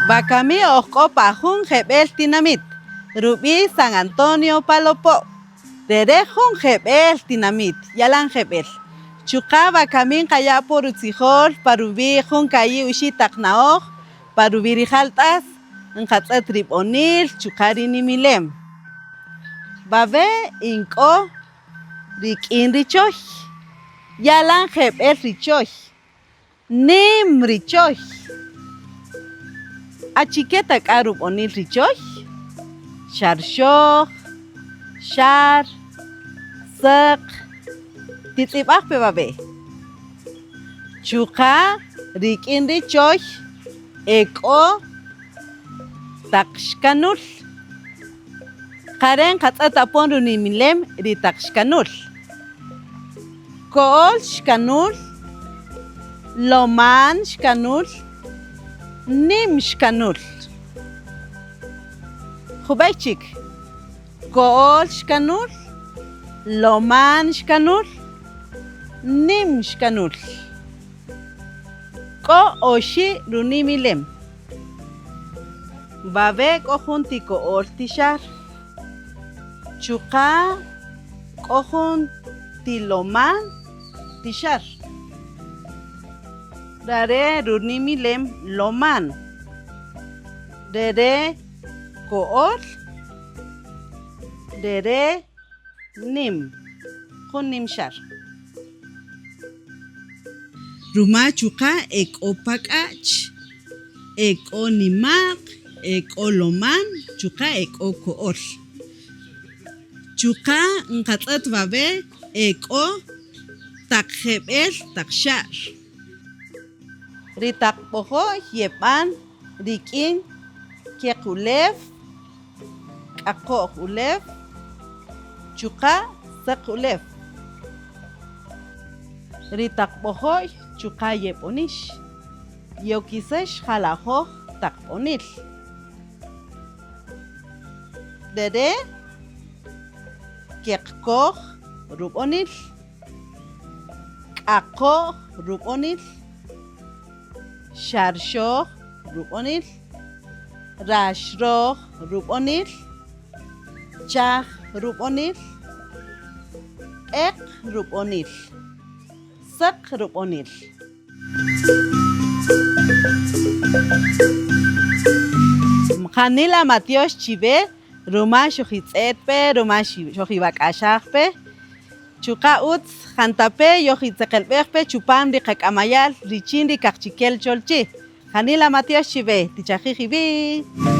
Wakami oj k'o pa jun jeb'ël tinamït rub'i' San Antonio Palopó. Re re' jun jeb'ël tinamït, yalan jeb'ël. Chuqa' wakami nqaya' apo rutzijol pa ruwi' jun ka'i' oxi' taq na'oj pa ruwi' ri jalt'as, nqatz'ët ri b'onil chuqa' ri nimilem. Wawe' in k'o rik'in ri choy. Yalan jeb'ël ri choy. Nïm ri choy. Achike ta k'a rub'onil ri choy? Xarxoj, xar, säq. Titz'ib'aj pe wawe'. Chuqa' rik'in ri choy e k'o taq xkanul. Ja re' nqatz'ët apon runimilem ri taq xkanul. Ko'öl xkanul, loman xkanul, nïm xkanul. Jub'ey chik, ko'öl xkanul, loman xkanul, nïm xkanul. K'o oxi' runimilem. Wawe' k'o jun ti ko'öl ti xar. Chuqa' k'o jun ti loman ti xar. Rare' runimilem loman. Rere' ko'öl, rere' nïm, jun nïm xar. Ruma chuqa' e k'o pak'a'ch, e k'o nima'q, e k'o loman, chuqa' e k'o ko'öl. Chuqa' nqatz'ët wawe' e k'o taq jeb'ël taq xa'r. Ri taq b'ojo'y yeb'an rik'in keq ulew, k'aqo'j ulew, chuqa' säq ulew. Ri taq b'ojo'y chuqa' yeb'onïx, ye'okisäx jalajöj taq b'onil. Re re' keqköj rub'onil, k'aqo'j rub'onil, xarxöj rub'onil, raxröj rub'onil, chaj rub'onil, q'eq rub'onil, säq rub'onil. Janila matyox chiwe ruma xojitz'et pe, ruma xojiwak'axaj pe. Chuqa' ütz jantape' yojitzeqelb'ej pe chupam ri qak'amaya'l richin ri kaqchikel cholchi'. Janila matyox chiwe, tichajij iwi'.